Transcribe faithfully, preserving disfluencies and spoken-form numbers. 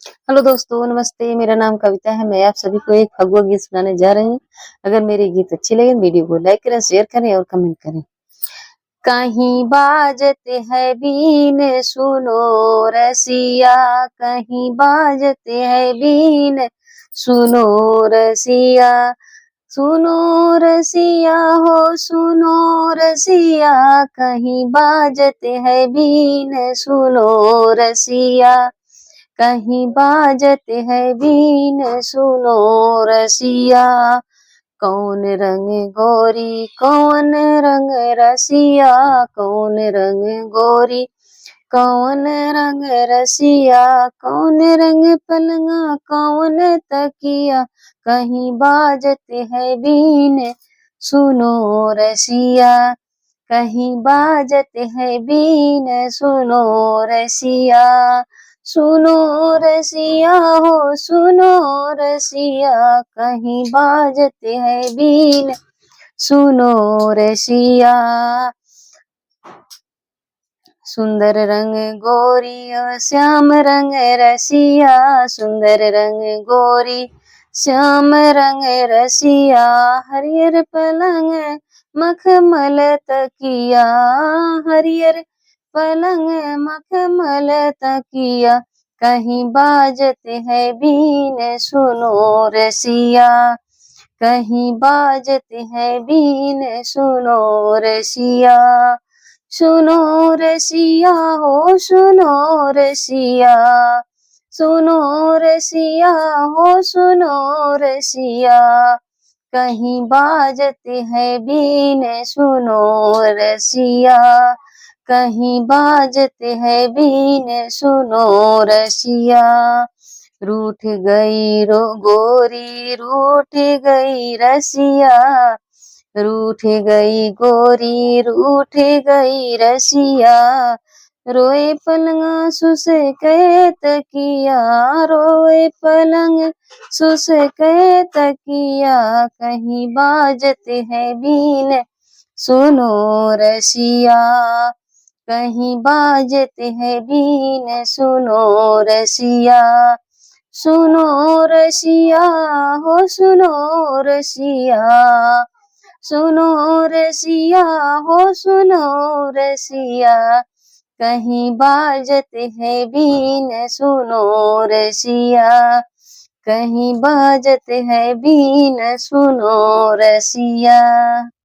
हेलो दोस्तों, नमस्ते। मेरा नाम कविता है। मैं आप सभी को एक फगुआ गीत सुनाने जा रही हूँ। अगर मेरे गीत अच्छे लगे, वीडियो को लाइक करें, शेयर करें और कमेंट करें। कहीं बाजत है बीन सुनो रसिया, कहीं बाजत है बीन सुनो रसिया, सुनो रसिया हो सुनो रसिया, कहीं बाजत है बीन सुनो रसिया, कहीं बाजत है बीन सुनो रसिया। कौन रंग गोरी कौन रंग रसिया, कौन रंग गोरी कौन रंग रसिया, कौन रंग पलंगा कौन तकिया, कहीं बाजत है बीन सुनो रसिया, कहीं बाजत है बीन सुनो रसिया, सुनो रसिया हो सुनो रसिया, कहीं बाजत है बीन सुनो रसिया। सुंदर रंग गोरी और श्याम रंग रसिया, सुंदर रंग गोरी श्याम रंग रसिया, हरियर पलंग मखमल तकिया, हरियर पलंग मखमल तकिया, कहीं बाजत है बीन सुनो रसिया, कहीं बाजत है बीन सुनो रसिया, सुनो रसिया हो सुनो रसिया, सुनो रसिया हो सुनो रसिया, कहीं बाजत है बीन सुनो रसिया, कहीं बाजत है बीन सुनो रसिया। रूठ गई रो गोरी रूठ गई रसिया, रूठ गई गोरी रूठ गई रसिया, रोए पलंगा सुसके तकिया, रोए पलंग सुसके तकिया, कहीं बाजत है बीन सुनो रसिया, कहीं बाजत है बीन सुनो रसिया, सुनो रसिया हो सुनो रसिया, सुनो रसिया हो सुनो रसिया, कहीं बाजत है बीन सुनो रसिया, कहीं बाजत है बीन सुनो रसिया।